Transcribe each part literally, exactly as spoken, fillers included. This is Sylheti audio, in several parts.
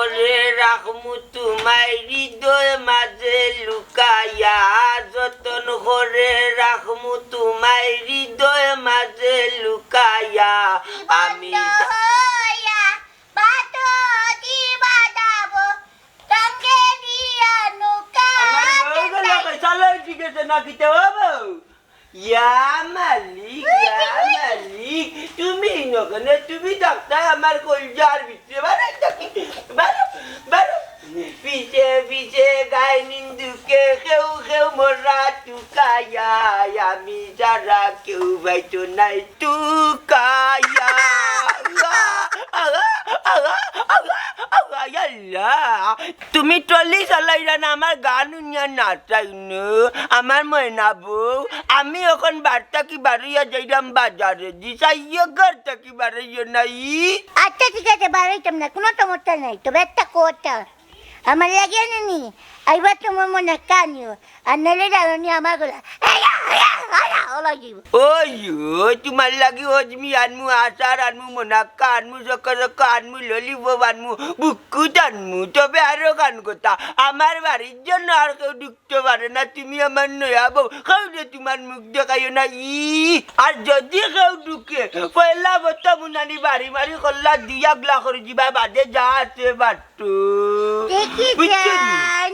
করে রাখমু তোমায় হৃদয় মাঝে লুকাইয়া, যতন করে রাখমু তোমায় হৃদয় মাঝে লুকাইয়া। আমি হইয়া বাতো দিবা দাবো, সঙ্গে দিয়া নৌকা। আমার বউ গেল কই? চালাই ঠিক আছে নাকি তে বাবু? ইয়া মালিক, ইয়া মালিক, তুমি নখানে, তুমি ডাক্তার আমার কলজার ভিতরে, বারো থাকি, বারো, বারো। পিছে পিছে গায় নিন্দুকে, খেউ খেউ মোরা তুকাইয়া, আমি ছাড়া কেউ পাইতো নাই তুকাইয়া। আগা, আগা, আগা, আগা, আগা, ইয়াল্লা। তুমি ট্রলি চালাইরা না, আমার গান হুনিয়া নাচাই নু, আমার ময়না বউ। আমি অখন বার থাকি বারইয়া যাইরাম বাজারে, জি চাইও ঘর থাকি বারইও নাই। আচ্ছা, ঠিক আছে, বারইতাম না, কুনু সমস্যা নাই। তবে একটা কথা, আমার লাগি আনে নি, আইবা তোমার মনে কানিও, আর নাইলে জানো নি আমার গলা। ওলা যাইব। ওই, ওই, তোমার লাগি হজমি আনমু, আচার আনমু, মোনাক্কা আনমু, চকো চকো আনমু, ললিপপ আনমু, বুকুত আনমু। তবে আরো খান কথা, আমার বাড়ির জন্য আর কেউ ঢুকতে পারে না, তুমি আমার নয়া বউ। কেউরে তোমার মুখ দেখাইও না, ই। আর যদি কেউ ঢুকে, পয়লা বত্তা মুনানি বাড়ি মারি কল্লা দুই আগলা করে দিবা, বাদে যা আছে বাট্টু। দেখি বুঝছো নি? যান।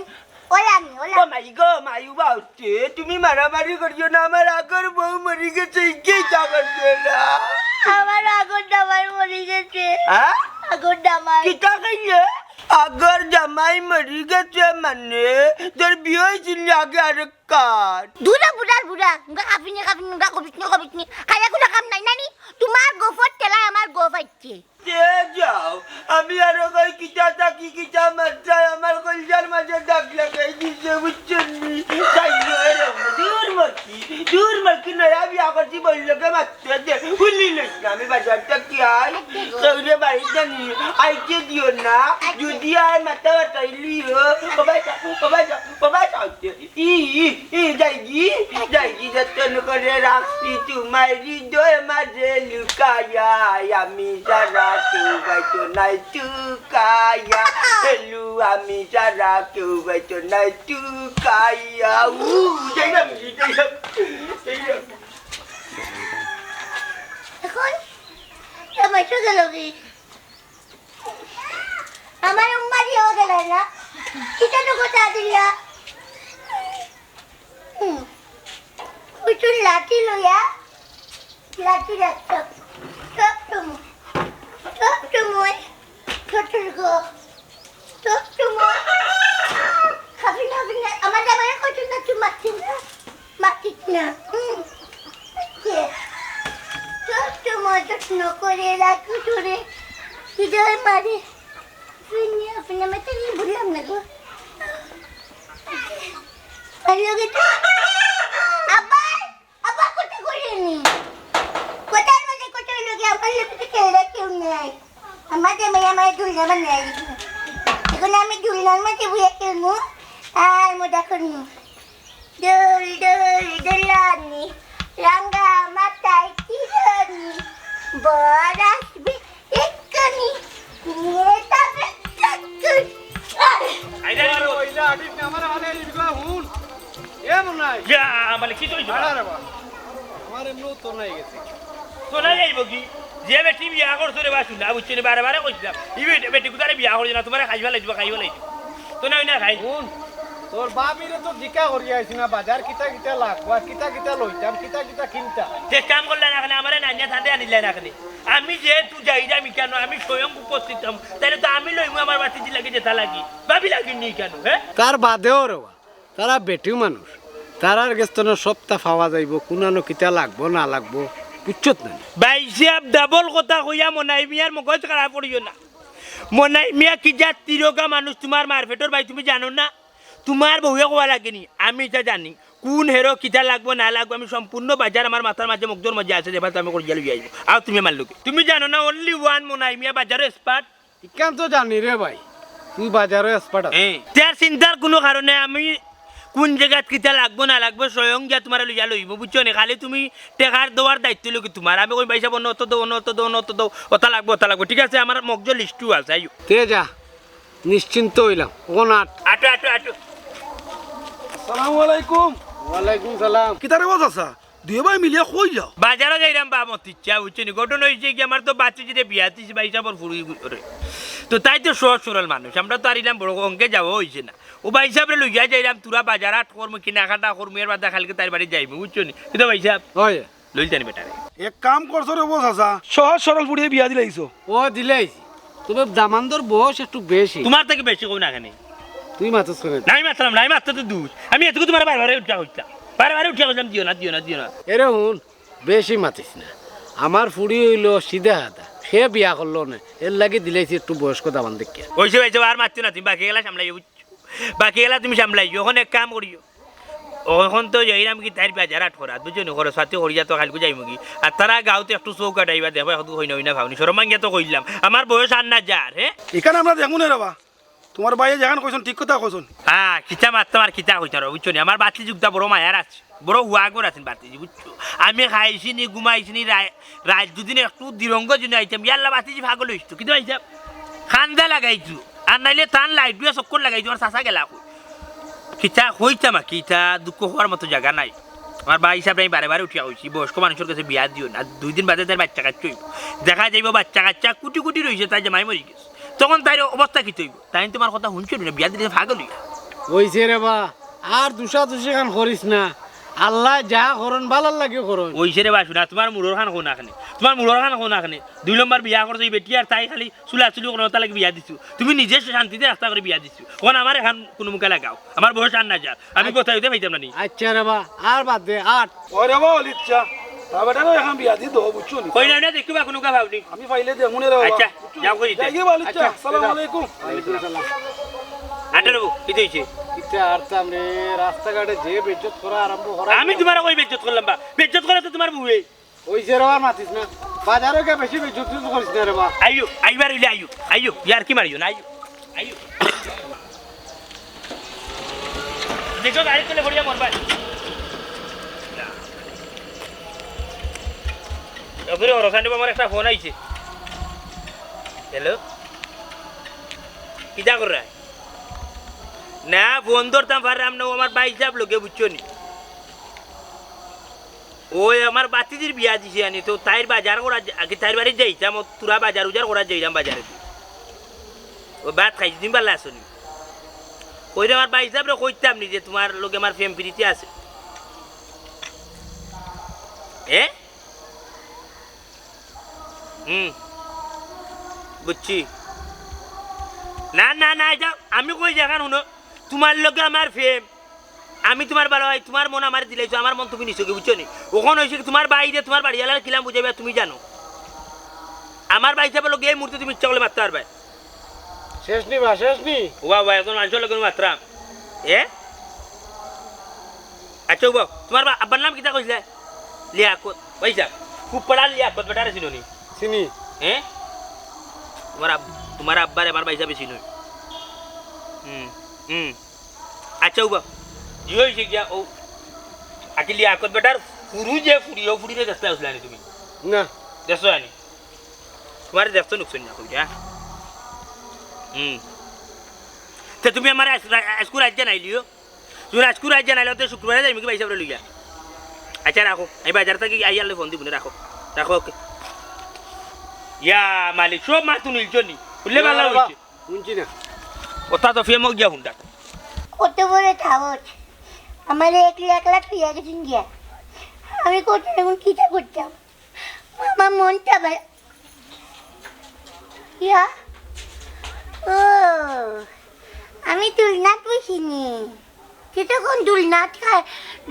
ওলামি, ওলামি। ও মাই গো, মাই উবা উঠছে। তুমি মারামারি করিও না, আমার আগর বউ মরি গেছে, ইকেই তা করছে না। আমার আগর জামাই মরি গেছে। হ্যাঁ? আগর জামাই। কিতা কইলে? আগর জামাই মরি গেছে মানে? তোর বিয়া হইছিল আগে আরেক কার? দুরা বুড়ার বুড়া, উঙ্গা কাফিনি কাফিনি, উঙ্গা কবিতনি কবিতনি। খাইয়া কুলা কাম নাই নানি? তোমার গোফর তেলায় আমার গোফ আইছে। তে যাও, আমি আরো কই কিতা থাকি কিতা মাত্রায় আমার কলজার মাঝে দাগ লাগাই দিছে, বুঝছইন নি? তাই নয় রে, দূর মরকি, দূর মরকি নয়, আমি আগরছি বললোকে মাত্র দে, হুলি লইস না, আমি বাজার থাকি আই, কেউরে বাড়িত জানি, আইতে দিও না, যদি আর মাথা বাটাইলি হো, ও ভাই যাও, ও ভাই যাও, ও ভাই যাও, ই, ই, ই, যাইগি, যাইগি, যতন করে রাখছি তোমার হৃদয় মাঝে লুকাইয়া, আমি ছাড়া কেউ পাইতো নাই তুকাইয়া, এলু আমি ছাড়া কেউ পাইতো নাই তুকাইয়া, উ, যাইলাম, যাইলাম, যাইলাম। এখন আমার চোখে লগে আমার উম্মা দিয়েও গেল না। কিতা তো কথা দিলা। হুম। ওই তো লাঠি লইয়া, লাঠি রাখতাম। সব সময়, সব সময়, ছোট গো। সব সময়। খাবি না, খাবি না। আমার জামাইয়ে কইছে না, তুই মারছিস না। মাতিস না। হুম। কে? সব সময় যত্ন করে রাখি তোরে। হৃদয় মারে। ফিনিয়া, ফিনিয়া, আমি তো এই বললাম না গো। আর লগে তো আবার, আবার কথা কইলি নি। কথার মাঝে কথা হইল কি, আমার লগে তো খেলতে কেউ নাই। আমার জামাই আমার দুলনা বানাই দিছে। এখন আমি দুলনার মাঝে বইয়া খেলবো আর মজা করবো। দুল দুল দুলনি, রাঙা মাথায় কি ধরনি, বর আসবে এক্ষুনি, নিয়ে যাবে টুকুর। আরে, ওই না, আটিস না, আমার হালে আটিস না, হুন। এ মনাই। ইয়া, মানে কি চলছে? আরে বাবা, আমার এমনিও তো নাই গেছে। তো নাই যাইব কি? যে বেটি বিয়া করছো রে বা শুনা, বুঝছো নি? বারে বারে কইছিলাম, ই বেটি, বেটি কোথারে বিয়া করছে না, তোমারে খাইবা লাগবে, খাইবা লাগবে। তো নাই না খাই। হুন, তোর বাবিরে তো জিকা করিয়া আইছি না, বাজার কিতা কিতা লাগবো, আর কিতা কিতা লইতাম, কিতা কিতা কিনতাম। তে কাম করলে না কেনে, আমারে না নিয়া থান্দে আনিলে না কেনে? আমি যেহেতু যাইরাম ইকানো, আমি স্বয়ং উপস্থিত হম, তাইলে তো আমি লইমু আমার বাতিজি লাগি যেটা লাগি, বাবি লাগি নি কেন, হ্যাঁ? তার বাদেও রে বা, তারা বেটিও মানুষ, তারার গেছ তনে সবতা পাওয়া যাইব, কুনানো কিতা লাগবো না লাগবো, বুঝছত না? ভাই সাহেব, ডাবল কথা কইয়া মনাই মিয়ার মগজ খারাপ করিও না। মনাই মিয়া কি জাত তিরোগা মানুষ, তোমার মার পেটর ভাই তুমি জানো না? তোমার বউয়ে কওয়া লাগেনি, আমি ইটা জানি। কোন হেরো কিতা লাগবো না লাগবো, আমি সম্পূর্ণ বাজার আমার মাথার মাঝে মগজর মাঝে আছে, যেবার আমি করিয়া লইয়া আইব। আর তুমি আমার লগে। তুমি জানো না, only one মনাই মিয়া বাজারো expert। ইখান তো জানি রে ভাই, তুই বাজারো expert আছস। হ্যাঁ, তার চিন্তার কোনো কারণে আমি কোন জাগাত কিতা লাগবো না লাগবো, স্বয়ং গিয়া তোমারে লইয়া লইব, বুঝছো নি? খালি তুমি টেকার দেওয়ার দায়িত্ব লইকি তোমার। আমি কই, "ভাই সাহেব, অনো অত দেও, অনো অত দেও, অনো অত দেও, অতা লাগবো, অতা লাগবো।" ঠিক আছে, আমার মগজর list-ও আছে, আইও। তে যা, নিশ্চিন্ত অইলাম। অখন আট। আটো, আটো, আটো। আসসালামু আলাইকুম। ওয়ালাইকুম সালাম। কিতা রে বা চাচা? দুইও ভাই মিলিয়া কই যাও? বাজারো যাইরাম বা মতিচ্ছা, বুঝছো নি? ঘটনা অইছে কি, আমার তো বাতিজিরে বিয়া দিছি ভাইসাবর ফুড়িরে। তো তাই তো সহজ সরল মানুষ, আমরা তো আর ইলান বড় অঙ্কে যাওয়া অইছে না। অউ ভাইসাবরে লইয়া যাইরাম, থুড়া বাজার হাট করমু, কিনাকাটা করমু, এর বাদে কাইলকে তাইর বাড়ি যাইমু, বুঝছো নি? কিতা ভাইসাব? অয়। লইল তানি বেটারে। এক কাম করছো রে বা চাচা, সহজ সরল ফুড়িয়ে বিয়া দিলাইছো। অয় দিলাইছি, তবে দামান্দর বয়স একটু বেশি। তুমার থাকি বেশি কও না কেনে? তুই মাতস কেনে? নাই মাতরাম, নাই মাততে তো দুষ। আমি এটুকু তুমারে বারে বারে উঠিয়া কইতাম, বারে বারে উঠিয়া কইতাম, দিও না, দিও না, দিও না। এরে হুন, বেশি মাতিস না। আমার ফুড়ি অইলো সিধা সাদা, হে বিয়া করলো না, এরলাগি দিলাইছি একটু বয়স্ক দামান দেখিয়া। অইছে, অইছে, আর মাতিও না তুমি, বাকি গেলা সামলাইও, বুঝছো? বাকি গেলা তুমি সামলাইও। অখন এক কাম করিও, অখন তো যাইরাম কি তাইর বাজার হাট করাত, বুঝছো নি? খরচ পাতি করিয়া তো কাইলকু যাইমুগি। আর তারা গাউত একটু চউখ আটাইবা, দেখবা একটু অইনা অইনা পাওনি। শরম ভাঙ্গিয়া তো কইলাম, আমার বয়স আর না যার, হে? ইখান আমরা দেখমু না রে বা। তুমার ভাইয়ে যেখান কইছইন, ঠিক কথা কইছইন। হ্যাঁ, কিতা মাততাম আর কিতা কইতাম রে, বুঝছো নি? আমার বাতিজি উক্তা বড় মায়ার আছে, বড় হুয়াগর আছইন বাতিজি, বুঝছো? আমি খাইছি নি, ঘুমাইছি নি, রাই-, রাইত দুদিন একটু দিরঙ্গ দিন আইতাম, ইয়াল্লা বাতিজি পাগল অইছো, কিতা অইছে? কান্দা লাগাইছো, আর নাইলে তান লাইট দিয়া চক্কর লাগাইছো, আর চাচা গেলা কই? কিতা কইতাম আর কিতা, দুঃখ কওয়ার মতো জাগা নাই। আমার ভাইসাবরে আমি বারে বারে উঠিয়া কইছি, বয়স্ক মানুষর গেছে বিয়া দিও না, দুই দিন বাদে তাইর বাইচ্চা কাইচ্চা অইবো। দেখা যাইবো বাইচ্চা কাইচ্চা কুটি কুটি রইছে, তাইর জামাই মরি গেছে। তখন তাইর অবস্থা কিতা অইবো? তাইন তুমার কথা হুনছইন না, বিয়া দিলে পাগল অইয়া। অইছে রে বা, আর দুষাদুষি খান করিস না। আল্লায় যা করইন, ভালার লাগি করইন। অইছে রে বা, হুনা, তুমার মুরর খান কও না কেনে? তুমার মুরর খান কও না কেনে? দুই নম্বর বিয়া করছো ই বেটি, আর তাই খালি চুলাচুলি করো, তার লাগি বিয়া দিছো। তুমি নিজে শান্তিতে রাস্তা করি বিয়া দিছো। অখন আমার এখান কুনু মুখে লাগাও। আমার বয়স আর না যার। আমি আচ্ছা। কথা অইতে পাইতাম না নি। আচ্ছা রে বা, আর বাদ দে, আট। ওই রে বা, অলিচ্ছা। তা বেটারে এখান বিয়া দি দেও, বুঝছো নি? কই না, না, দেখি বা কুনু কা পাওনি। আমি পাইলে দেখমু নে রে বাবা। আচ্ছা, বুঝছো নি? যাও কই দিতে। যাই গি বা, অলিচ্ছা। আচ্ছা, আসসালামু আলাইকুম। ওয়ালাইকুম সালাম। আটে রে বউ, কিতা অইছে? কিতা আরতাম রে, রাস্তাঘাটে যে বেইজ্জত করা আরম্ভ করা। আমি তুমারে কই বেইজ্জত করলাম বা? বেইজ্জত করে তো তুমার বউয়ে। অইছে রে, আর মাতিস না। বাজারো গিয়া বেশি বেইজ্জতি করিস না রে বা। আইও, আইবার অইলে আইও, আইও, ইয়ার্কি মারিও না, আইও, আইও। দেখো, গাড়ি তুলে পড়িয়া মরবায়। ওগুরে ওর ওখানে আমার একটা ফোন আইছে। হ্যালো? কিতা কররায়? না, ফোন ধরতাম পাররাম না, ও আমার ভাইসাব লগে, বুঝছো নি? ওই আমার বাতিজির বিয়া দিছে আনি, তো তাইর বাজার করা যা-, আগে তাইর বাড়ি যাইতাম, ও থুড়া বাজার উজার করা যাইরাম বাজারে। ও ভাত খাইছি, তুমি ভালা আছো নি? কইরে আমার ভাইসাবরে কইতাম নি যে তুমার লগে আমার প্রেম প্রীতি আছে। এ? হুম। বুঝছি। না, না, না, এটা আমি কই যে এখান হুনো, তুমার লগে আমার প্রেম। আমি তুমার ভালা ভাই, তুমার মন আমারে দিলাইছো, আমার মন তুমি নিছো গি, বুঝছো নি? অখন অইছে কি, তুমার ভাইরে তুমার বাড়িআলারে কিলান বুঝাইবা তুমি জানো। আমার ভাইসাবর লগে এই মুহূর্তে তুমি ইচ্ছা করলে মাততায় পারবায়। শেষ নি বা, শেষ নি? ওয়া, ওয়া, একজন মানষর লগে মাতরাম। এ? আচ্ছা, ওবা, তুমার বা-, আব্বার নাম কিতা কইছলায়? লিয়াকত। ভাইসাব, খুব পাড়ার লিয়াকত বেটারে চিনো নি? চিনি। এ? তুমার আব-, তুমার আব্বারে আমার ভাইসাবে চিনো। হুম, হুম। আচ্ছা, ওবা, জি অইছে গিয়া, ও, আকি লিয়াকত বেটার ফুরু যে ফুরি, ও ফুরিরে দেখতায় আছলায় নি তুমি? না। দেখছো নি? তুমারে দেখতো নুকসান না কইরা, হ্যাঁ? হুম। তে তুমি আমারে আইজ-, রা-, আইজকু রাইত জানাইলিও। তুমি আইজকু রাইত জানাইলে, তে শুক্রবারে যাইমু গি ভাইসাবরে লইয়া। আচ্ছা, রাখো। আমি বাজার থাকি আইয়ারলে ফোন দিমু নে, রাখো। রাখো, ওকে। ইয়া মালিক, সব মাত হুনিলছো নি? হুনলে ভালা অইছে। হুনছি না। ওটা তো ফেমো গিয়া হুনটা। কত বড় সাহস। আমারে একলা একলা থইয়া গেছইন গিয়া। আমি কত এখন কিতা করতাম? আমার মনটা ভাই, ইয়া, ও, আমি দুলনাত বইছি নি। তুই তখন দুলনাত খায়,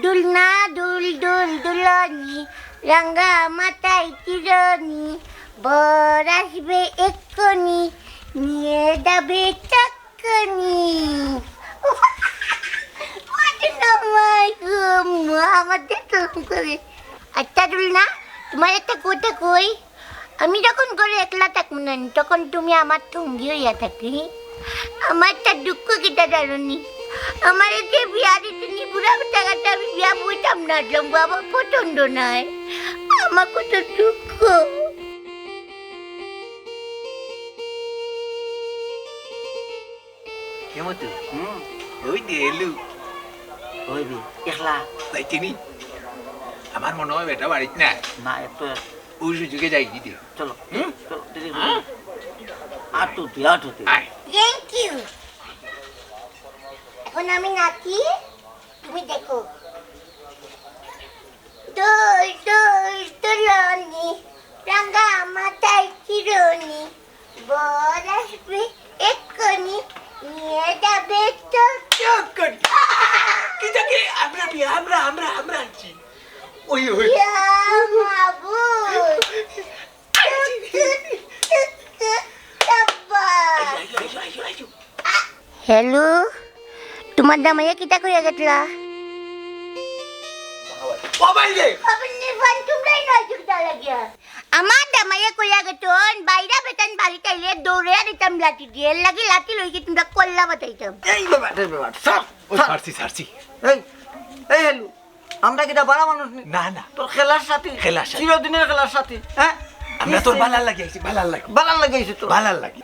দুলনা দুল দুল দুলনি, রাঙ্গা মাথায় চিরনি, বর আসবে এক্ষুনি, নিয়ে যাবে চাক কানি। ওরে না মাই গো, মা আমার দেখলাম করে। আচ্ছা দুলনা, তুমার একটা কথা কই, আমি যখন ঘরো একলা থাকমু না নি, তখন তুমি আমার সঙ্গী অইয়া থাকো। আমার একটা দুঃখ কিতা জানো নি? আমারে যে বিয়া দিছে নি, বুড়া বেটা কাছে আমি বিয়া বইতাম না, জম্বু আমার পছন্দ নায়। আমার কত দুঃখ। এ মতু, হুম। ওই দে এলু। ওই দি, একলা। যাইতে নি? আমার মনে হয় বেটা বাড়িত নাই। না, এত ওই সুযোগে যাই কি দে। চলো, হুম? চলো, দেরি হ্যাঁ? করো না। আটো দি, আটো দি। আয়। Thank you। এখন আমি নাচি, তুমি দেখো। দোল দোল দোলনি, রাঙা মাথায় চিরুনি, বর আসবে এক্ষুনি, নিয়ে যাবে তো। চুপ কর। কিতা কে? আমরা বিয়া, আমরা, আমরা, আমরা আনছি। ওই, ওই। ইয়া মাবুদ। আনছি। আব্বা। আইও, আইও, আইও, আইও, আইও। হ্যালো, তোমার জামাইয়ে কিতা কইয়া গেছলা? ও ভাই রে! বাবা, নির্বাণ, তোমরাই নয় যুক্ত লাগিয়া। আমার জামাইয়ে কইয়া গেছন, বাইরা বেটাইন বাড়িত আইলে দৌড়ে দিতাম লাঠি দিয়া, এর লাগি লাঠি লইয়া তোমরা কল্লা বাতাইতাম। এই বাবা, এই বাবা, সর, ও সর। ছাড়ছি, ছাড়ছি। এই, এই হ্যালো, আমরা কিতা বালা মানুষ নি? না, না। তোর খেলার সাথী? খেলার সাথী। চিরদিনের খেলার সাথী, হ্যাঁ? আমরা তোর বালার লাগি আইছি, বালার লাগি। বালার লাগি আইছি তোর। বালার লাগি।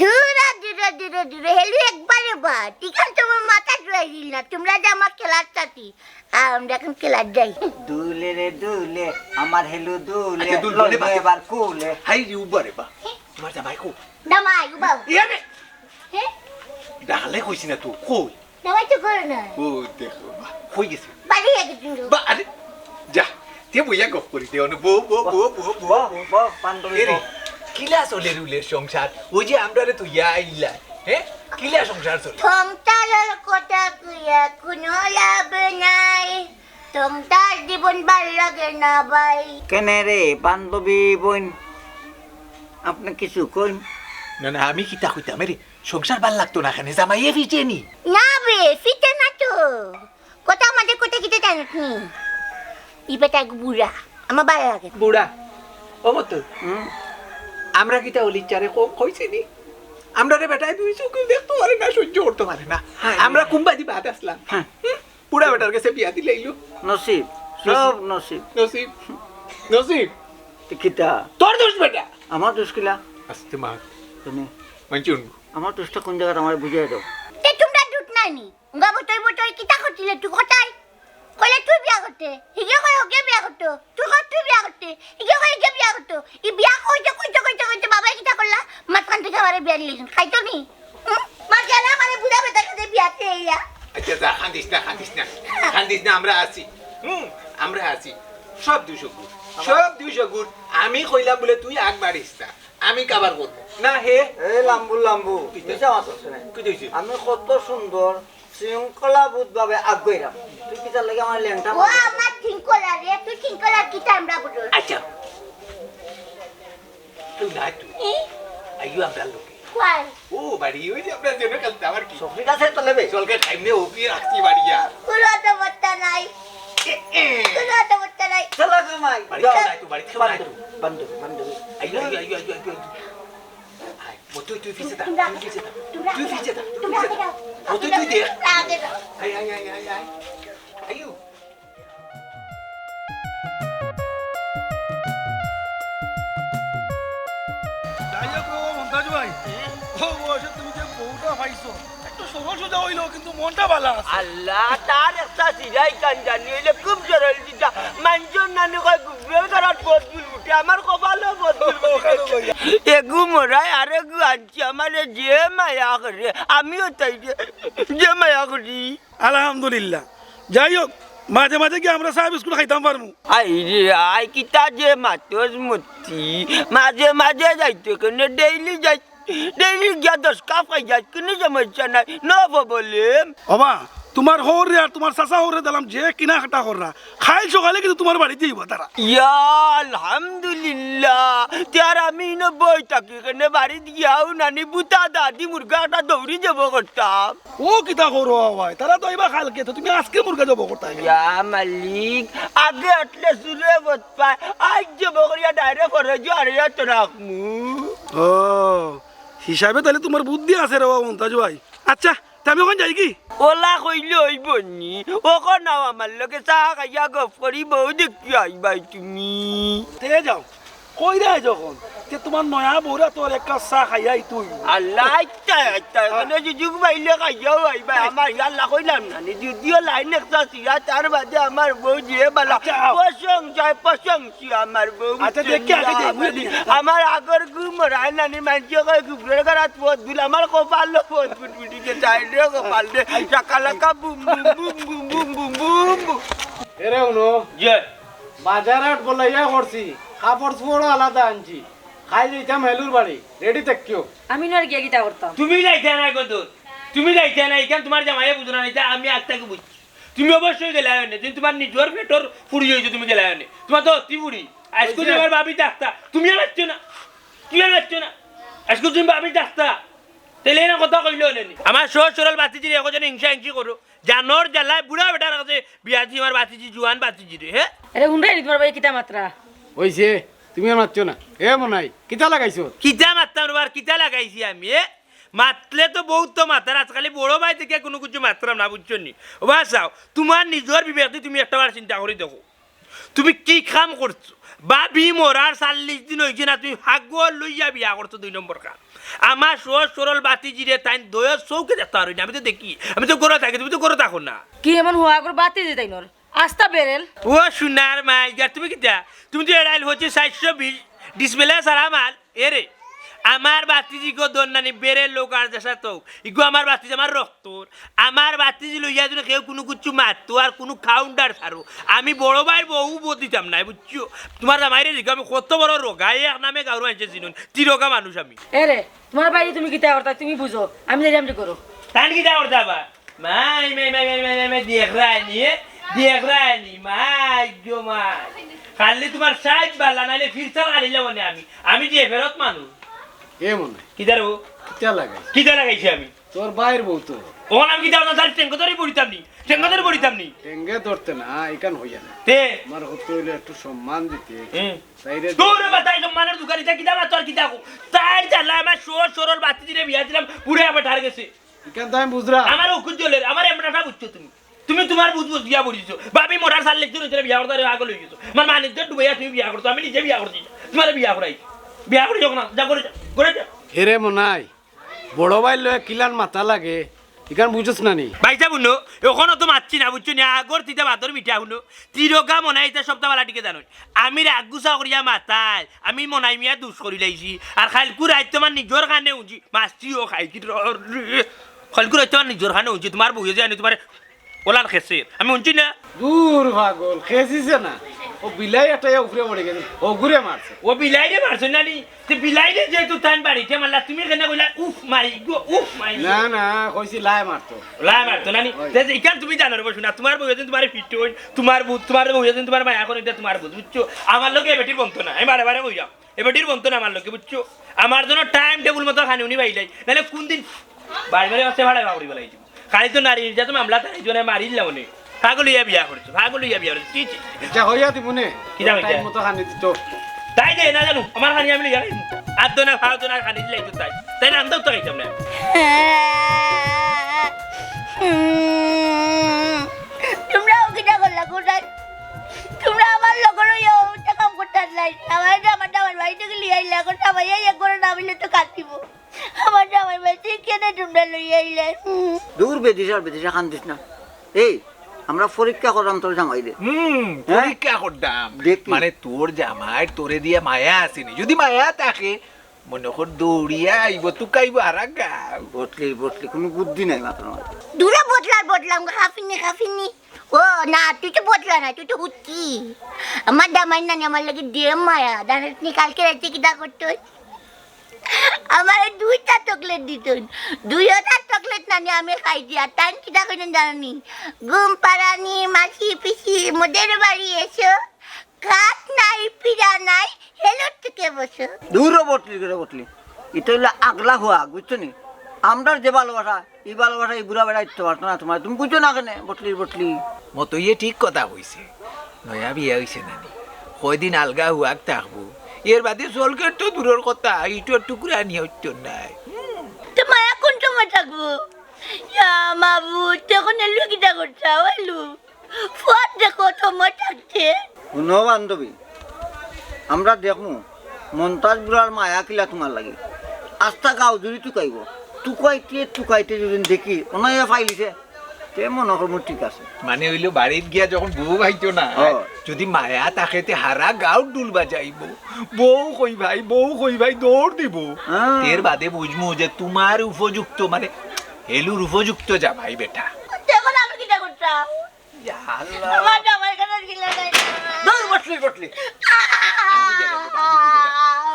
দূরে, দূরে, দূরে, দূরে, হেলু একবারে বাদ। ইখান তোমার মাথা ঘুরাই দিল না। তোমরা যে আমার খেলার সাথী, আর আমরা এখন খেলার যাই। দুলে রে দুলে, আমার হেলু দুলে, আচ্ছা, দুল বলে লইলো বাদ। এবার কুলে। হাই রে, উবা রে বা। তোমার জামাই কো? জামাই, উবা। ইয়া রে। হে? ডাকলে কইছি না তো, কই? দাবাই তো করো না। ও দেখো, বাহ, হয়ে গেছে। বাড়ি গেছে কিন্তু। বা, আরে, যা, তে বইয়া গপ করি দে, অনে বউ, বউ, বউ, বউ, বউ। বউ, বউ, বান্ধবী এরে, বউ। কিলা চলে রুলের সংসার? ওই যে আমরারে তুই আইলা, হ্যাঁ? কিলা সংসার চলে? সংসারের কথা কইয়া কোনো লাভ নাই। সংসার জীবন ভালা লাগে না ভাই। কেনে রে, বান্ধবী বইন, আপনে কিছু কইন? না, না, আমি কিতা কইতাম, এরে, সংসার ভালা লাগতো না কেনে? জামাইয়ে ফিটে নি? না বে, ফিটে না তো। কথা মাঝে কথা কিতা জানো নি? ই বেটা এক বুড়া, আমার ভালা লাগে না। বুড়া? ও মতো? হুম। আমরা কিতা অলিচারে কম কইছি নি? আমরারে বেটায় দুই চোখে দেখতো পারে না, সহ্য করতো পারে না। হ্যাঁ। আমরা কুম্বাজি বাদ আসলাম। হ্যাঁ। হুম? বুড়া বেটার গেছে বিয়া দিলাইলো। নসিব, নসিব। সব নসিব। নসিব। নসিব। তে কিতা? তোর দোষ বেটা। আমার দোষ কিলা? আস্তে মার। তুমি? মানছি উনবো। আমার দোষটা কোন জাগাত আমারে বুঝাই দাও। তে তোমরা দুধ নাই নি? উঙ্গা বটই বটই কিতা করছিলে তুই কোথায়? কইলে তুই বিয়া করতে। হিগে কই ওকে বিয়া করতো। তুই কর তুই বিয়া করতে। হিগে কই হিগে বিয়া করতো। ই বিয়া কইতে, কইতে, কইতে, কইতে বাবাই কিতা করলা? মাঝখান থেকে আমারে বিয়া দিলে খাইতো নি? হুম? মাঝখানে আমারে বুড়া বেটার সাথে বিয়া দিয়ে আইলা। আচ্ছা, যা, কান্দিস না, কান্দিস না। কান্দিস না, আমরা আছি। হুম, আমরা আছি। সব দুশো গুণ। সব দুশো গুণ। আমি কইলাম বলে তুই আগ বাড়িস না। আমি কাবার করবো। না হে। এ লাম্বু, লাম্বু। কিতা? মিছা মাত আছে না। কি কইছে? আমি কত সুন্দর শৃঙ্খলাবোধ ভাবে আগুয়াইরাম। তুই কিতার লাগি আমার ল্যাংটা ও মারলি? আমার শৃঙ্খলা রে, তুই শৃঙ্খলার কিতা আমরা বুঝো? আচ্ছা। তুই না তুই। এ? আইও আমরা লোকে। কই? ও বাড়ি, ওই যে আমরা যেন খেলতে আবার কি? সফি গাছে তলে বে। চল কে টাইম নে, ওকে রাখছি বাড়ি যা। কোনো তো বার্তা নাই। এ, এ। কোনো তো বার্তা নাই। চলো গো মাই। বাড়ি যাও। খেলা তুই, বাড়ি খেলা তুই। বান্ধবী, বান্ধবী। আইও, আইও, আইও, আইও, আইও, আইও। আয়, ও তুই, তুই পিছে যা, তোমরা তুই পিছে যা। তোমরা তুই পিছে যা, তুই তোমরা পিছে যা। আগে যাও। ও তুই, তুই দেখ। তোমরা আগে যাও। আয়, আয়, আয়, আয়, আয়। আইও। যাই হোক ও মন্তাজ ভাই, ও বয়সে তুমি যে বউটা পাইছো, একটু সরল সোজা অইলেও কিন্তু মনটা ভালা আছে। আল্লাহ, তার একটা সিরাই কান জানি অইলে খুব সরল সিধা। মানষর নানি কয় কুকুরের গাড়াত বদবুল উঠে, আমার কপালও বদবুল উঠে। এগু মরায় আর এগু আনছি, আমারে যে মায়া করে, আমিও তাইরে যে মায়া করি। আলহামদুলিল্লাহ। যাই হোক, মাঝে মাঝে কি আমরা চা বিস্কুট খাইতাম পারমু? আই রে আই, কিতা যে মাতস মতি। মাঝে মাঝে যাইতে কেনে, ডেইলি যাই, ডেইলি গিয়া দশ কাপ খাই যাই, কোনো সমস্যা নাই, no problem। ওবা, তোমার হউরে আর তোমার চাচা হউরে দেখলাম যে কিনা কাটা কররা, খাইল সকালে কিন্তু তোমার বাড়িত যাইবা তারা। ইয়া আলহামদুলিল্লাহ, তে আর আমি ইনো বই থাকি কেনে, বাড়িত গিয়াও নানি বুতা দাদি মুরগা একটা দৌড়ি যাব করতাম। ও কিতা করো ভাই, তারা তো আইবা কালকে, তো তুমি আজকে মুরগা জব করতায়। ইয়া মালিক, আগে আটলে চুরে বত পায়, আজ জব করিয়া ডাইরে ফরে জো আরে তো রাখমু। ও, হিসাবে তাইলে তোমার বুদ্ধি আছে রে বাবা মন্তাজ ভাই। আচ্ছা, তে আমি অখন যাই কি? ওলা কইলে অইবো নি, অখন আও আমার লগে চা খাইয়া গপ করি বউ দেখি আইবায় তুমি। তে যাও। কইরায় যখন, তে তুমার নয়া বউরা তোর এক কাপ চা খাইয়া আইতো অইবো। আল্লাহ, আইতা, আইতা, এখানে সুযোগ পাইলে খাইয়াও আইবা। আমার ইয়াল্লা কইলাম না নি, যদিও লাইন একটা ছিয়া, তার বাদে আমার বউ যে বালা। আচ্ছা, আও। প্রশংসায় প্রশংসা আমার বউ, আচ্ছা, বুঝছো দেখি, আগে নি? দেখি, দেখি। আমার আগর ঘুম ওরায় নানি, মানষে কয় ঘুমর ঘরাত পথ ভুল, আমার কপালো পথ ভুল, বুঝি যে চাইলেও কপাল দে, চাকা লাকা বুম বুম বুম বুম বুম বুম বুম বুম। এরে হুনো, যে। বাজার হাট বলাইয়া করছি, কাপড় চোপড়ও আলাদা আনছি। খাই যাইতাম হেলুর বাড়ি, রেডি থাকিও। আমি নর গিয়া কিতা করতাম? তুমি যাইতা না কত? তুমি যাইতা না, ইখান তুমার জামাইয়ে বুঝো না, ইটা আমি আগ থাকি বুঝছি। তুমি অবশ্যই গেলায় অনে, তুমি তুমার নিজর পেটর ফুড়ি অইছো, তুমি গেলায় অনে। তুমার তো অতি ফুড়ি। আইজকু ওই যে। তুমার ভাবি থাকতা, তুমি আর আইছো না, তুমি আর আইছো না। আইজকু তুমি ভাবি থাকতা, তাইলে না কথা কইলো অনে নি। আমার সহজ সরল বাতিজিরে একজনে হিংসা হিংসি করো। জানোর জ্বালায় বুড়া বেটার কাছে বিয়া দিছি আমার বাতিজি, জুয়ান বাতিজিরে, হে? আরে হুনরায় নি তুমার ভাইয়ে কিতা মাতরা? অইছে, তুমি আর মাতছো না। এ মনাই, কিতা লাগাইছো? কিতা মাততাম রে বা, কিতা লাগাইছি আমি, এ? মাতলে তো বউত তো মাতার, আজকালি বড় ভাই থাকি কুনু কিচ্ছু মাতরাম না, বুঝছো নি? ও বা চাও, তুমার নিজর বিবেক দি তুমি একটা বার চিন্তা করি দেখো। তুমি কি কাম করছো? ভাবি মরার চাল্লিশ দিন অইছে না, তুমি পাগল লইয়া বিয়া করছো দুই নম্বর কাম। আমার সহজ সরল বাতিজিরে তাইন দয়ার চউখে দেখতা পারইন না, আমি তো দেখি, আমি তো ঘরো থাকি, তুমি তো ঘরো থাকো না। কি এমন হওয়া গর বাতিজি তাইনর? আস্তা বেরেল। ও সোনার মাই, যা তুমি কিতা? তুমি তো এড়াইল অইছে চাইরশো বিশ, ডিসপ্লে ছাড়া মাল। এরে, আমার বাতিজি গো দন্নানি বেরেল লোক আর দেশা তো। ইগো আমার বাতিজি আমার রক্তর। আমার বাতিজি লইয়া যদি কেউ কুনু কিচ্ছু মাততো আর কুনু কাউন্টার ছাড়ো, আমি বড় ভাইর বউ বউ দিতাম না, বুঝছো? তুমার জামাইরে জিগা আমি কত বড় রোগা, এ এক নামে গাউরো আনছে চিনুন, তিরোগা মানুষ আমি। এরে, তুমার ভাইরে তুমি কিতা করতায় তুমি বুঝো, আমি যাইরাম নি ঘরো। তাইন কিতা করতা আবার? মাই, মাই, মাই, দেখরায় নি, এ? দেখরায় নি, মাই গো মাই। খালি তুমার সাইজ বালা, নাইলে ফিরতাল আনিলে মনে আমি। আমি যে ফেরত মানুষ। এ মনে। কিতা রে ও? কিতা লাগাইছে? কিতা লাগাইছি আমি? তোর ভাইর বউ তো। অখন আমি কিতা করতাম? তার টেঙ্গো ধরি পড়িতাম নি? টেঙ্গো ধরি পড়িতাম নি? টেঙ্গে ধরতে না, ইখান অইয়া না। তে? আমার হতে অইলে একটু সম্মান দিতে। হুম। তাইরে তোর বাতাই সম্মানর দোকান, ইতা কিতা মাতর কিতা কো? তাইর জ্বালায় আমার সহজ সরল বাতিজিরে বিয়া দিলাম, পুড়ে আবার ঠার গেছে। ইখান তো আমি বুঝরাম। আমার অকুত জ্বলের, আমার এমরাটা বুঝছো তুমি। তুমি তুমার বুঝ বুঝ বিয়া বুঝিছো। ভাবি মরার চাল্লিশ দিন অইছে বিয়া করতে পাগল অই গেছো। আমার মানিজ্য ডুবাইয়া তুমি বিয়া করছো, আমি নিজে বিয়া করছি। তুমারে বিয়া করাই। বিয়া করি যখন যা করে যা, করে যা। এরে মনাই, বড় ভাইর লগে কিলান মাতা লাগে, ইখান বুঝোস না নি? ভাইসাব হুনো, অখনো তো মাতছি না, বুঝছো নি? আগর তিতা ভাতর মিঠা হুনো, তিরোগা মনাই ইতা সবতা বালা টিকে জানোই। আমি রাগ গুছা করিয়া মাতাই, আমি মনাই মিয়া দুষ করিলাইছি। আর কাইলকু রাইত তুমার নিজর কানে হুনছি, মাছটি ও খাই কি রে। কাইলকু রাইত তুমার নিজর কানে হুনছি, তুমার বউয়ে যে আনি তুমারে ওলান খেছে, আমি হুনছি না। দূর পাগল, খেছিছে না। ও বিলাই একটা ইয়া উপরে পড়ি গেছে, হগুরে মারছে। ও বিলাইরে মারছে না নি? তে বিলাইরে যেহেতু তাইন বাড়িত মারলা, তুমি কেনে কইলা, "উফ মাই গো, উফ মাই গো"? না, না, কইছি লাই মারতো। লাই মারতো না নি? ওই। তে ইখান তুমি জানো রে বা সোনা, তুমার বউয়ে যেন তুমারে পিটইন, তুমার বুঝ, তুমার বউয়ে যেন তুমারে মায়া করইন, ইটা তুমার বুঝ, বুঝছো? আমার লগে এ বেটির বনতো না, আমি বারে বারে কইরাম। এ বেটির বনতো না আমার লগে, বুঝছো? আমার জন্য টাইম টেবিল মতো খানি উনি পাইলাই, নাইলে কুনদিন বাড়ি বাড়ি আছে ভাড়া বাকরি বেলাই দিব। খালি তো নারী নির্যাতন মামলা তাই জন্য মারিলাম উনি। পাগল অইয়া বিয়া করছো, পাগল অইয়া বিয়া করছো, ছি, ছি। ইটা অইয়া দিব নে। কিতা অইছে? টাইম মতো খানি দিত। তাই দে না জানো, আমার খানি আমি লইয়া খাইমু। আর দো না, ফাও দো না, খানি দিলাই তো তাই। তাই না, আমরাও তো খাইতাম না। তুমরা কিতা করলা, কোথায়? তুমরা আমার লগর অইয়া অটা কাম করতায় নায়। আমার, আমার, আমার বাড়ি থাকি লইয়া আইলা, এখন সবাই এই এক ঘরে না মিললে তো কাটিব। আমার জামাই বাড়িতে কেনে তুমরা লইয়া আইলায়? হুম। দূর বেদিশার বেদিশা কান্দিস না। এই, আমরা পরীক্ষা করলাম তোর জামাইরে। হুম, হ্যাঁ? পরীক্ষা করতাম। দেখি। মানে তোর জামাইর তোরে দিয়া মায়া আছে নি। যদি মায়া থাকে, মনে কর দৌড়িয়া আইব, তুকাইব আর আগা। বটলি, বটলি, কুনু বুদ্ধি নাই মাথার মাঝে। দূরে বটলার বটলাম, খাফিনি, খাফিনি। ও না, তুই তো বটলা না, তুই তো হুতি। আমার জামাই নানি আমার লাগি দে মায়া, জানিস নি কালকে রাইতে কিতা করতো? আমারে দুইটা চকলেট দিতইন, দুইওটা চকলেট নানি আমি খাইছি। আর তাইন কিতা কইছইন জানো নি? ঘুম পাড়ানি, মাসি পিসি, মোদের বাড়ি এসো, কাজ নাই, পিড়া নাই, হেলর থেকে বসো। দূর হ বটলি করে বটলি, ইটা অইলো আগলা হুয়াগ, বুঝছো নি? আমরার যে ভালোবাসা, ই ভালোবাসা ই বুড়া বেড়া দিতো পারতো না তুমারে, তুমি বুঝো না কেনে? বটলি, বটলি। মতইয়ে ঠিক কথা কইছে। নয়া বিয়া অইছে নানি, কয়দিন আলগা হুয়াগ থাকবো। এর বাদে চকলেট তো দূরর কথা, ইটর টুকরা নিয়া উঠতো নায়। হুম। তে মায়া কুন সময় থাকবো? ইয়া মাবুদ, তে অখন এলু কিতা করতা, এলু? ফুয়ার দেখো সময় থাকতে। হুনো বান্ধবী, আমরা দেখমু মন্তাজ বুড়ার মায়া কিলা তুমার লাগি? আস্তা গাঁও জুড়ি তুকাইবো। তুকাইতে তুকাইতে যদি দেখি, অনাইয়া ফাইলিছে, তে মনো করমু ঠিক আছে। মানে অইলো, বাড়িত গিয়া যখন বউ পাইতো না, ও। যদি মায়া থাকে, তে হারা গাঁওর ঢুল বাজাইবো। বউ কই ভাই, বউ কই ভাই, দৌড় দিবো। হ্যাঁ। এর বাদে বুঝমু যে তুমার উপযুক্ত, মানে হেলুর উপযুক্ত জামাই বেটা। দেখো না, আমি কিতা করতাম? ইয়া আল্লাহ। আমার জামাই কেন গিলা নাই? দৌড় বসলি, বসলি।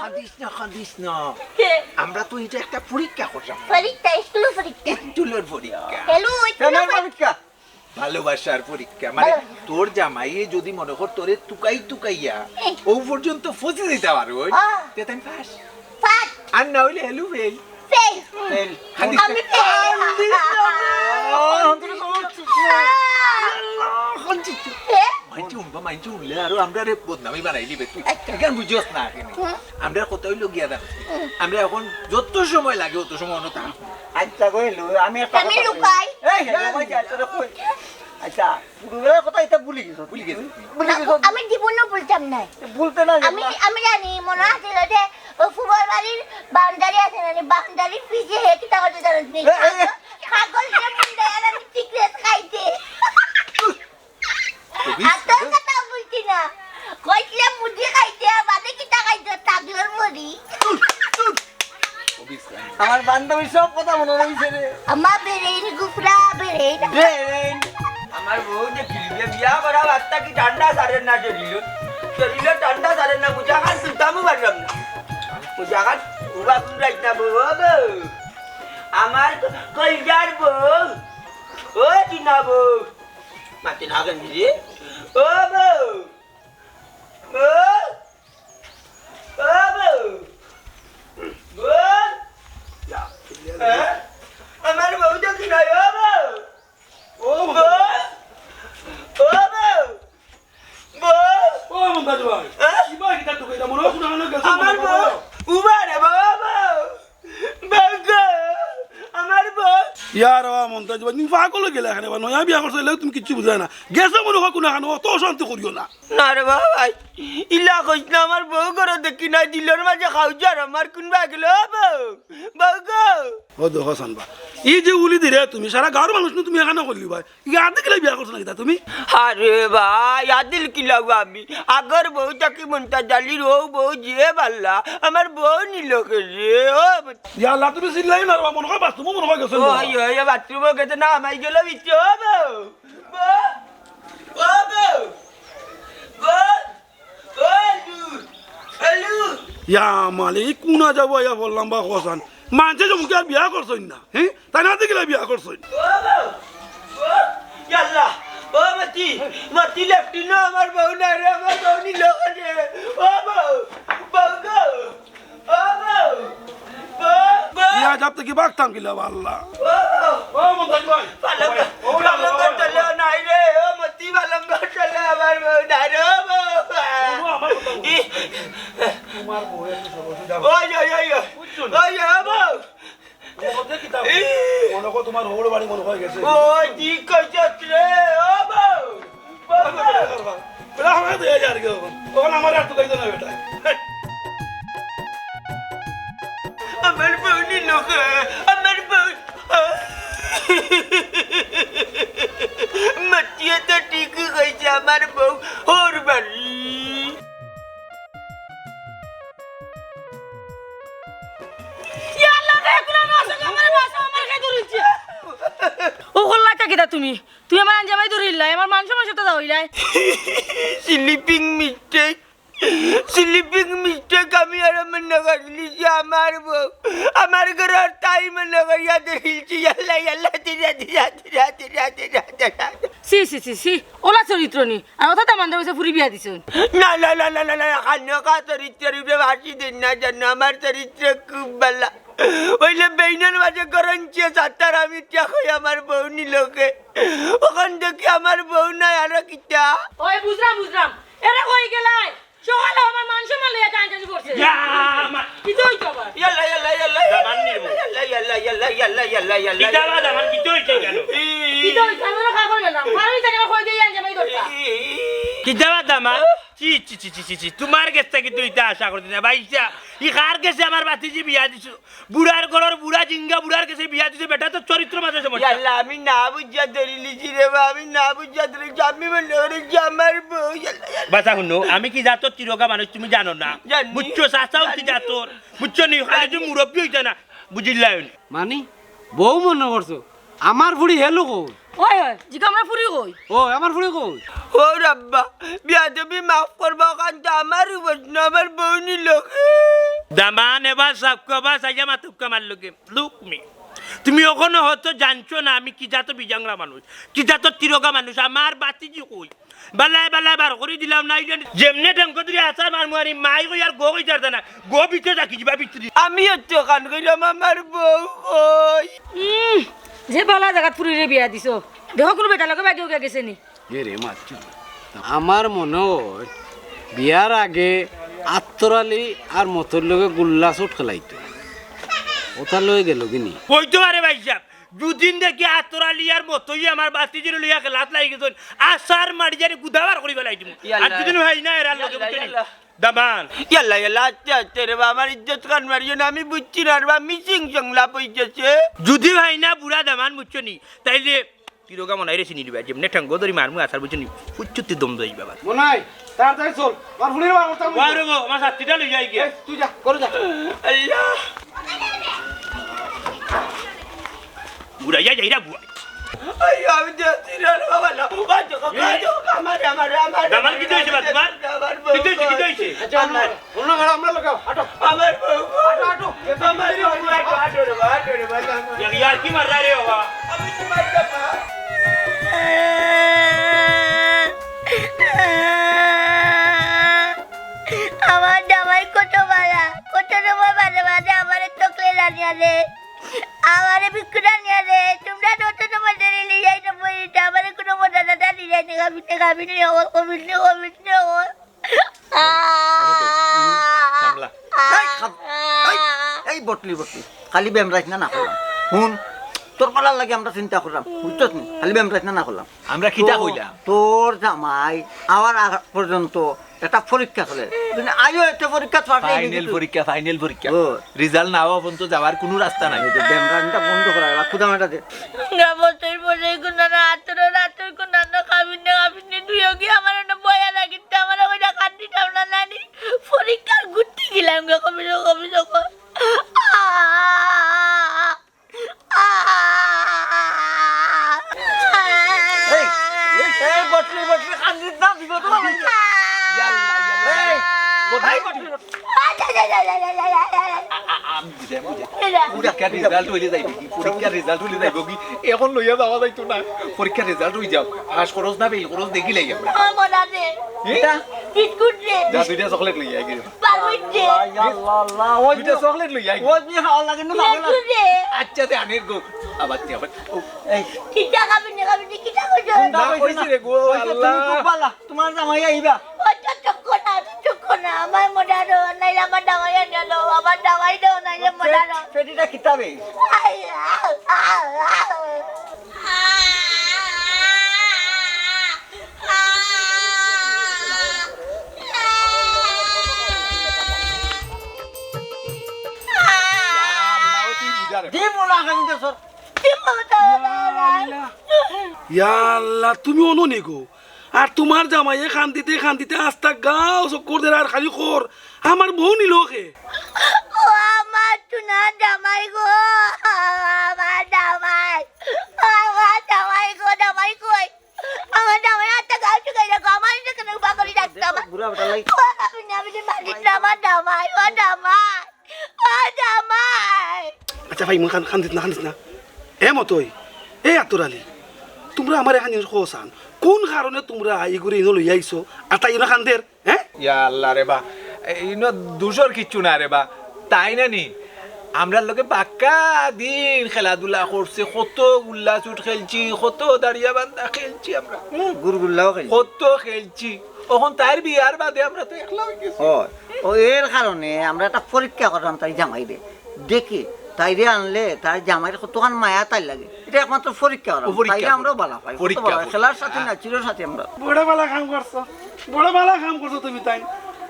কান্দিস না, কান্দিস না। কে? আমরা তো ইটা একটা পরীক্ষা করলাম। পরীক্ষা, স্কুলের পরীক্ষা। স্কুলের পরীক্ষা। হেলু, ওই প্রেমের পরীক্ষা। ভালোবাসার পরীক্ষা। মানে, হ্যাঁ। তোর জামাইয়ে যদি মনো কর তোরে তুকাই তুকাইয়া এই। ও পর্যন্ত পৌঁছে দিতা পারো, আহ। তে তাই পাস। পাস। আর না অইলে হেলু ফেল। ফেল। ফেল। আমি ফেল। আল্লাহ, আল্লাহ, আল্লাহ। এ? মাইনষে হুনবা, মাইনষে হুনলে আরো আমরারে বদনামি বানাইলিবে তুই। আচ্ছা। ইখান বুঝছস না কেনে? হুম। আমরার কথা অইলো গিয়া জানো। হুম। আমরা এখন যত সময় লাগে অত সময় অনো থাকমু। আচ্ছা, কইলো, আমি একটা আমি কথা কই। লুকাই। এই, এই, এই, এই, তোরা কই? আচ্ছা, হুরুতার কথা ইতা ভুলি গেছো। ভুলি গেছো। ভুলি গেছো। আমি জীবনও ভুলতাম না। ভুলতে না আমি, আমি জানি, মনো আছিল যে ও ফুবর বাড়ির বাউন্ডারি আছে না, বাউন্ডারির পিছে হে কিতা করতে জানোস নি? এ, এ, এ। ছাগল যে মুন্ডে আর আমি সিগারেট খাইতে। কবিস? আর তোর কথা ভুলছি না। কইছিলে মুদি খাইতে, বাদে কিতা খাইতে? ছাগলর মুড়ি। কবিস। আমার বান্ধবীর সব কথা মনো রইছে রে। আমার বেরেন গুফরা বেরেন। বেরেন। আমার বউ যে ফিল্মে বিয়া করা বার্তা কি ঠান্ডা সারের না শরীর? শরীরে ঠান্ডা সারের না, বুঝাখান তুলতামও পারলাম না। বুঝাখান উবা কুমড়াইত না বউ, ও বউ। আমার ক-, কইজার বউ। ও চিনা বউ। মাতে না কেন রে? ও বউ। বউ। ও বউ। বউ। হ্যাঁ? আমার বউ দেখি নাই, ও বউ। ও বউ। ও বউ। বউ। ও মন্তাজ ভাই, হ্যাঁ? কিবা কিতা ঢুকাইলা? মনে হয় কোনো কারণে গেছে আমার মনে বউ। হয়। উবা রে বউ, বউ। বউ গো, আমার বউ। ইয়ার বাবা মন্তাজ ভাই, তুমি পাগল অই গেলা এখানে, বা নয়া বিয়া করছো, এলে তুমি কিচ্ছু বুঝায় না। গেছে মনে হয় কোনো কারণে, অত অশান্তি করিও না। না রে বাবা ভাই, ইলা কইস না, আমার বউ ঘরো দেখি নাই, দিলর মাঝে খাউজার আমার কোন বা গেল, ও বউ, বউ গো। ও দেখো সানবা, এই যে উলি দিরে তুমি, সারা গাঁওর মানুষ নু তুমি এখানে করলি ভাই, ইয়াদি কিলা বিয়া করছো না কিতা তুমি? আরে ভাই, ইয়াদি কিলাও আমি, আগর বউ থাকি মন্তাজ আলীর ও বউ যে বালা, আমার বউ নিল কে রে, ও। ইয়া আল্লাহ, তুমি চিল্লাই না রে, মনে হয় বাস্তব, মনে হয় গেছে না। ওই, ওই, বাথরুমও গেছে না, আমায় গেল ভিতরে, ও বউ, বউ, ও বউ, বউ। ও আলু, আলু। ইয়া মালিক, কোনা যাবো ইয়া বললাম বা কসান। মানষে জমকে আর বিয়া করছইন না, হ্যাঁ? তাই না দেখলে বিয়া করছইন। ও বউ, ও, ইয়াল্লা, ও মতি, মতি লেফটিনো আমার বউ না রে, আমার বউ নিল রে। ও বউ, বউ গো, ও বউ, বউ, বউ। ইয়া যাবতে কি বাগতাম কিলা বা আল্লাহ। ও, ও মন্তাজ ভাই। পালঙ্গ, ও, ও, পালঙ্গ ও, তলে নাই রে, ও মতি পালঙ্গ তলে আমার বউ নাই রে, ও বউ। ও, আমার কথা বলো। ই, তোমার বউ একটু সব অসুবিধা। ওই, ওই, ওই, ওই। বুঝছো না? ওই, ও বউ। মনে করতে কি তা? ই। মনে কর তোমার হৌর বাড়ি মনে হয় গেছে। ওই, ঠিক কইছস রে, ও বউ। বলা আমাকে দিয়ে যার কেউ। ওখানে আমার আর তো গাইতো না বেটা। আমার বউ নিল কে, আমার বউ। মাতিয়ে তো ঠিকই কইছে, আমার বউ হৌর বাড়ি। ইয়া আল্লাহ রে, কোন মাছ, আমার মাছ, আমার খাই ধরেছে। ও কল্লাটা কিতা তুমি? তুমি আমার আঞ্জামাই ধরিলাই, আমার মান সম্মান সব দাদা হইলাই। স্লিপিং মিস্টেক, স্লিপিং মিস্টেক, আমি আর আমার নগর লিখি আমার বউ, আমার ঘরর তাই মনে করিয়া ধরিলছি, ইয়াল্লা, ইয়াল্লা, তিরা, তিরা, তিরা, তিরা, তিরা, তিরা। সি, সি, সি, সি, ওলা চরিত্র নি। আর অত দামান্দর গেছে ফুরি বিয়া দিছইন। না, না, না, না, না, না, খান্যকা চরিত্র রূপে বাসি দিন না জানো, আমার চরিত্র খুব ভালা। ওইলে বেইনর মাঝে গরঞ্চিয়ে সাত্তার আমি টিয়া কই আমার বউ নিল কে। ওখান দেখি আমার বউ নাই আরো কিতা। ওই বুঝলাম, বুঝলাম। এরা কই গেলাই? সকালে আমার মান সম্মান লইয়া টানটানি করছে। ইয়া, মা- কিতা হইতো আবার? ইয়াল্লা, ইয়াল্লা, ইয়াল্লা, দামান নির্মূল। ইয়াল্লা, ইয়াল্লা, ইয়াল্লা, ইয়াল্লা, ইয়াল্লা, ইয়াল্লা। কিতা বা দামান কিতা হইছে কেন? কিতা হইছে? আমি তো খা করে গেলাম। আমি তাকে কই দিয়ে আনছে, ভাই, দরকার। কিতা বা দামান? ছি, ছি, ছি, ছি, ছি, ছি, তুমার গেছ থাকি তো ইতা আশা করছি না, ভাইসাব। ই কার গেছে আমার ভাতিজি বিয়া দিছো? বুড়ার ঘরর বুড়া জিঙ্গা বুড়ার গেছে বিয়া দিছো, বেটা তো চরিত্র মাঝে সমস্যা। ইয়াল্লা, আমি না বুঝিয়া ধরিলিছি রে বা, আমি না বুঝিয়া ধরিলিছি, আমি মনে করি যে আমার বউ, ইয়াল্লা, ইয়াল্লা। বাছা হুনো, আমি কি জাতর তিরোগা মানুষ তুমি জানো না? জানি। বুঝছো, চাচাও কি জাতর? বুঝছো নি? খালি যে মুরব্বি অইতা না, বুঝিলায় নি? মানি, বউ মনো করছো? আমার ফুড়ি হেলু কই? ওই, ওই, জিগা আমার ফুড়ি কই? ও, আমার ফুড়ি কই? ও রাব্বা, বিয়াদবি মাফ করবা, কারণ তো আমার উপর না, আমার বউ নিল। দামান এবার সাবকা বা সাইয়া মাতুক্কা মার লগে। Look me. তুমি অখনো হয়তো জানছো না আমি কি জাত বিজাংরা মানুষ, কি জাতর তিরোগা মানুষ। আমার ভাতিজি কই? বালায় বালায় বার করি দিলাম, নাইলে যেমনে ঠেঙ্গো ধরি আছাড় মারমু আনি, মাই কই আর গো কই যার না, গো ভিতরে রাখি দিবা ভিতরে। আমি একটু কান কইলাম, আমার বউ কই? উম, যে বালা জাগাত ফুড়িরে বিয়া দিছো, দেখো কুনু বেটার লগে বাগিয়া গেছে নি? এ রে মাতছি। আমার মনো অয় বিয়ার আগে আত্তর আলী আর মতইর লগে গুল্লা চুট খেলাইতো, ওটা লয়ে গেল কি নি? কইতো পারে ভাইসাব, দুদিন দেখি আত্তর আলী আর মতই আমার ভাতিজিরে লইয়া খেলাত লাগি গেছইন, আছাড় মারি জানি গুদা বার করি ফালাই দিমু। ইয়াল্লা। আর দুদিন ভাই না এরার লগে, ইয়াল্লা, বুঝছো নি? ইয়াল্লা। দামান। ইয়াল্লা, ইয়াল্লা, আস্তে, আস্তে রে বা, আমার ইজ্জত খান মারিও না, আমি বুঝছি না রে বা, মিসিং সংলাপ অই গেছে। যদি ভাই না বুড়া দামান, বুঝছো নি? তাইলে তিরোগা মনাইরে চিনি দিবা, যেমনে ঠেঙ্গো ধরি মারমু আছাড়, বুঝছো নি? ফুচ্চুতি দম যাইবা বাবা। মনাই, তাড়াতাড়ি চল, আমার ফুড়িরে বার করতাম। বাবা রে বাবা, আমার ছাতিটা লই যাই গিয়া। এই, তুই যা, ঘরো যা। আল্লাহ। বুড়াইয়া যাইরা বুয়া। আই, আমি যাচ্ছি রে বাবা, না। বাবা, দেখো, বাবা, দেখো, আমারে, আমারে, আমারে। দামান কিতা অইছে বা তুমার? আমার বউ। কিতা অইছে, কিতা অইছে? আচ্ছা, আমার অন্য ঘরে আমরা লাগাও, আটো। আমার বউ। আটো, আটো। আমার বউ, আটো, আটো রে বাবা, আটো রে বাবা। ইয়ার, ইয়ার কি মাররা রে বাবা? আমি তো মারতাম না। আমার জামাই কত বালা, কত সময় মাঝে মাঝে আমারে চকলেট আনিয়া দেয়, আমারে বিস্কুট আনিয়া দেয়। তোমরা তো অত সময় দেরি লিয়ে যাই না বলি, আমারে কোনো মজা না জানি যাই না, খাবি না, খাবি না, ও, খাবি না, খাবি না, ও। সামলা। এই খাব-, এই, এই বটলি, বটলি। খালি বেমরাইস না, না করলাম। হুন, তোর বালার লাগি আমরা চিন্তা করলাম। বুঝছস নি? খালি বেমরাইস না, না করলাম। আমরা কিতা তো, কইলাম? তোর জামাই আওয়ার আগ পর্যন্ত একটা পরীক্ষা চলে। মানে, আইও একটা পরীক্ষা, তো আর ফাইনাল পরীক্ষা, ফাইনাল পরীক্ষা। ও। রেজাল্ট না অওয়া পর্যন্ত যাওয়ার কোনো রাস্তা নাই। এই যে বেমরাইসটা বন্ধ করা, খুদা মেটা দে। আমরা বছর বছর কোন না আতর, আতর কোন না খাবিন না, খাবিন না, দুইও কি আমার না বয়া লাগিতে, আমার ওইটা কান্দি টাও না নানি। পরীক্ষার গুটি গিলাম গো, কবি গো, কবি গো। এই, এই, এই, বটলি, বটলি, কান্দিস না, বিপদ হইব। ইয়াল্লা, ইয়াল্লা। এই, বটলি, বটলি, বটলি। আ, আ, আমি বুঝাই, আমি বুঝাই। পরীক্ষার রেজাল্ট অইলে যাইব কি? পরীক্ষার রেজাল্ট অইলে যাইব কি? এখন লইয়া যাওয়া যাইতো না। পরীক্ষার রেজাল্ট অই যাও। পাস করস না, ফেইল করস, দেখিলাই আমরা। আমার মনে আছে। এটা? বিস্কুট রে। যা, দুইটা চকলেট লইয়া আয় গিয়া। পারমিট রে। আল্লাহ, আল্লাহ, আল্লাহ, ওই দুইটা যে, চকলেট লইয়া আয়। ওই যে খাওয়া লাগে না, খাওয়া লাগে। বিস্কুট রে। আচ্ছা, দে, আনির গো। আবার তুই আবার, ও। এই। কিতা খাবি না, খাবি না, কিতা করছো? না, কইছে না। কইছে রে গো, কইছে, তুমি আল্লাহ। খুব ভালা, তোমার জামাই আইবা। ওই তো চক্কর না, তো চক্কর না, আমার মোটা রো, নাইলে আমার জামাই আনিয়া দাও, আমার জামাই দাও, নাইলে মোটা রো। ফেটিটা কিতাবে? আই, আ, আ, আ। দিমু না, খালি তো সর। ইয়া আল্লাহ, তুমি অনো নি গো? আর তুমার জামাইয়ে কান্দিতে কান্দিতে আস্তা গাঁও চক্কর দের আর খালি কর, আমার বউ নিল কে? ও আমার টুনা জামাই গো, আমার জামাই, আমার জামাই গো, জামাই কই? আমার জামাই আস্তা গাঁও চুকাই রাখো, আমার এটা কেন উবা করি রাখতাম? বুড়া বেটা লাই। ও আমি না, আমি যে মালিক না, আমার জামাই, ও জামাই, ও জামাই। আচ্ছা ভাই, মন কান-, কান্দিস না, কান্দিস না। এ মতই, এ আতর আলী, তুমরা আমারে এখান জিনিস কওছান, কোন কারণে তুমরা ইগুরে ইনো লইয়া আইছো? আর তাই ইনো কান্দের, হ্যাঁ? ইয়া আল্লাহ রে বা, ইনো দুষর কিচ্ছু না রে বা, তাই না নি? আমরার লগে বাক্কা দিন খেলাধুলা করছে, কত গুল্লা চুট খেলছি, কত দাড়িয়া বান্ধা খেলছি আমরা। হুম, গুরগুল্লাও খেলছি। কত খেলছি। অখন তাইর বিয়ার বাদে আমরা তো একলা অই গেছি। ও, ও এর কারণে আমরা একটা পরীক্ষা করলাম তাই জামাইরে। দেখি, তাইরে আনলে তার জামাইর কতখান মায়া তাইর লাগে। এটা একমাত্র পরীক্ষা করা। ও পরীক্ষা তাইলে করা। আমরাও বালা পাই। পরীক্ষা কত বালা। করা। খেলার সাথে না, চিরর সাথে আমরা। বড় বালা কাম করছো। বড় ভালা কাম করছো তুমি তাইন।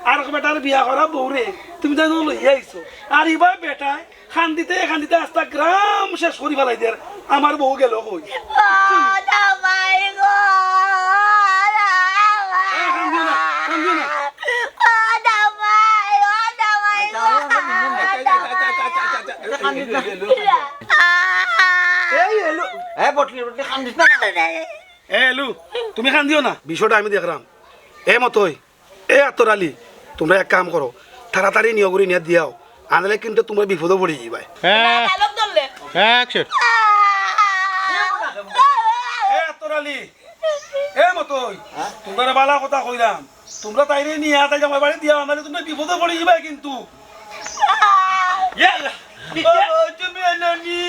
আর বেটার বিয়া করা বউরে তুমি তাইন লইয়া আইছো। আর ইবা বেটায় কান্দিতে কান্দিতে আস্তা গ্রাম শেষ করি ফালাই দের। আমার বউ গেল কই? ও জামাই গো, এ, কান্দিও না, কান্দিও না। ও জামাই, ও জামাই গো। এই এলু, এ বটলি, বটলি, কান্দিস না। এ এলু, তুমি কান্দিও না, বিষয়টা আমি দেখরাম। এ মতই, এ আতর আলী, তুমরা এক কাম করো, তাড়াতাড়ি নিয়া করি নিয়া দিয়াও, আনলে কিন্তু তুমরা বিপদো পড়ি যাইবায়। হ্যাঁ। Dialogue ধরলে। Action। এ আতর আলী, এ মতই, তুমরারে ভালা কথা কইরাম, তুমরা তাইরে নিয়া তাই জামাই বাড়ি দিয়াও, আনলে তুমরা বিপদো পড়ি যাইবায় কিন্তু। ইয়াল্লা। ও, তুমি আনোনি?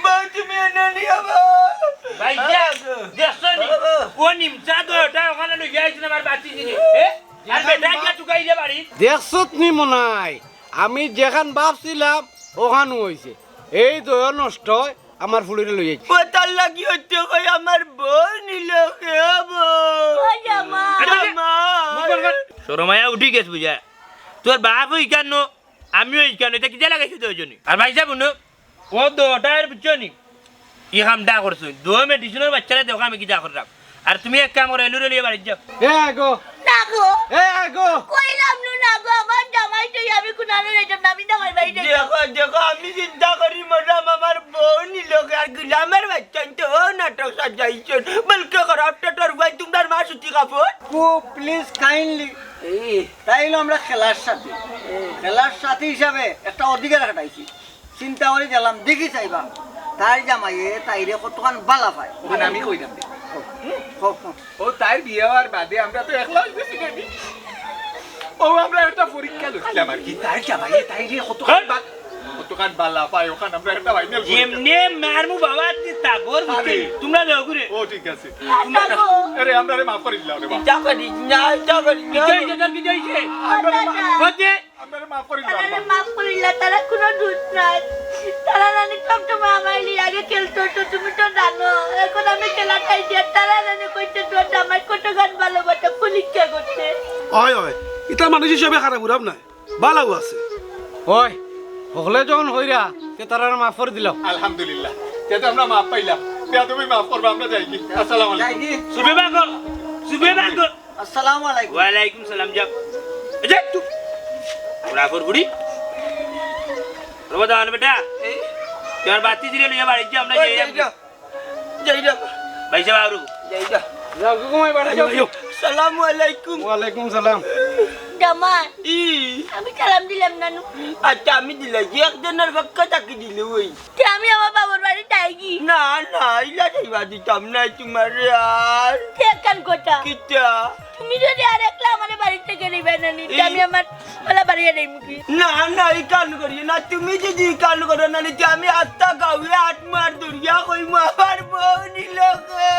বউ, তুমি আনোনি, ও বউ? ভাইজান, দেখছো নি? ও নিমচা তো ওটা ওখানে লইয়া আইছে না, আমার বাতি জিনিস। এ? আর বেটা গিয়া চুকাই দে বাড়ি। দেখছত নি মনাই? আমি যেখান ভাবছিলাম, ওখান অইছে। এই দয়া নষ্ট হয়, আমার ফুলিরে লই আইছে। ও তার লাগি হইতে কই আমার বউ নিল কে বউ? ও জামাই। জামাই। শরমায়া উঠি গেছ বুঝা। তোর বাপ ওই কেন? আমিও ইখান, ইটা কিতা লাগাইছি দুইজনে? আর ভাইসাব, হুনো, ও দুইটায় বুঝছো নি? ই কামটা করছো। দুই মেডিসিনর বাচ্চারে দেখো আমি কিতা করলাম। আর তুমি এক কাম করো, এলুরে লইয়া বাড়িত যাও। এ আগো। না গো। এ আগো। কইলাম নু না গো, আমার জামাই তো আমি কুনানো যাইতাম না, আমি জামাই বাড়ি যাইতাম। দেখো, দেখো, আমি চিন্তা করি মরলাম, আমার বউ নিল কে আর গুলামের বাচ্চা তো ও নাটক সাজাইছেন। বলকে খারাপ টেটর ভাই, তোমরার মা সুতি কাপড়। গো, please kindly। এই, তাই হলো আমরা খেলার সাথী। খেলার সাথী হিসাবে একটা অধিকার খাটাইছি। চিন্তা করি গেলাম, দেখি চাইবা। তাই জামাইয়ে তাইরে কতখান বালা পায়। ওখানে আমি কইতাম দে। হোক, হোক। ও তাই বিয়া হওয়ার বাদে আমরা তো একলা হইতেছি না নি? ও আমরা একটা পরীক্ষা লইছিলাম আর কি। তাই জামাইয়ে তাইরে কতখান হ্যাঁ? বা-, কতখান বালা পায়, ওখান আমরা একটা ফাইনাল করি। এমনে মারমু বাবা, তুই তাগর বুঝছিস? আরে। তোমরা যাও ঘুরে। ও ঠিক আছে। তোমরা আরে, আমরারে মাফ করি দিলাও রে বাবা। ইটা করি না, ইটা করি না। ইটা, ইটা, ইটা, ইটা, ইটা। আমরারে মা-, হতে। আমরারে মাফ করি দিলাও রে তারারে বাবা। মাফ করিলা, তারা কোনো দোষ নাই। তারা জানি সব সময় আমার লিগে আগে খেলতো, তো তুমি তো জানো। এখন আমি খেলা খাই দিয়া, তারা জানি কইতে তোর জামাই কতখান ভালোবাসা পরীক্ষা করতে। অয়, অয়। ইটা মানুষ হিসাবে খারাপ উড়াব নাই। বালাও আছে। ওই, হকলে যখন হইরা, তে তারারে মাফ করি দিলাও। আলহামদুলিল্লাহ। তে তো আমরা মাফ পাইলাম। তে তুমি মাফ করবা, আমরা যাই কি? আসসালামু আলাইকুম। যাই কি? সুবে বাগো, সুবে বাগো। আসসালামু আলাইকুম। ওয়ালাইকুম সালাম, যাও। এই যে, চুপ। ওরা কর বুড়ি। রবা দাও, বেটা। এই। তোমার বাতি দিলে লইয়া বাড়ি যাও, আমরা যাই, যাই, যাই, যাই। যাও। যাই যাও। ভাই সাহেব, আরো। যাই যাও। যাও, গো, ঘুমাই বাড়ি যাও। আইও, আইও। সালামু আলাইকুম। ওয়ালাইকুম সালাম। জামাই, ই। আমি সালাম দিলাম না নু। আচ্ছা, আমি দিলাই। যে একজনের পক্ষ থাকি দিলে ওই। তে আমি আমার বাবার বাড়ি যাই কি? না, না, ইলা যাইবা দিতাম না তোমারে আর। তে একখান কথা। কিতা? তুমি যদি আর একলা আমার বাড়ি থেকে নিবে না নি, তে ই। আমি আমার ওলা বাড়ি যাই মুখি। না, না, ই কান করিও না। তুমি যদি ই কান করো না, নিতে আমি আত্মা গাউয়ে আট মার দরিয়া কইমু আমার বউ নিল কে।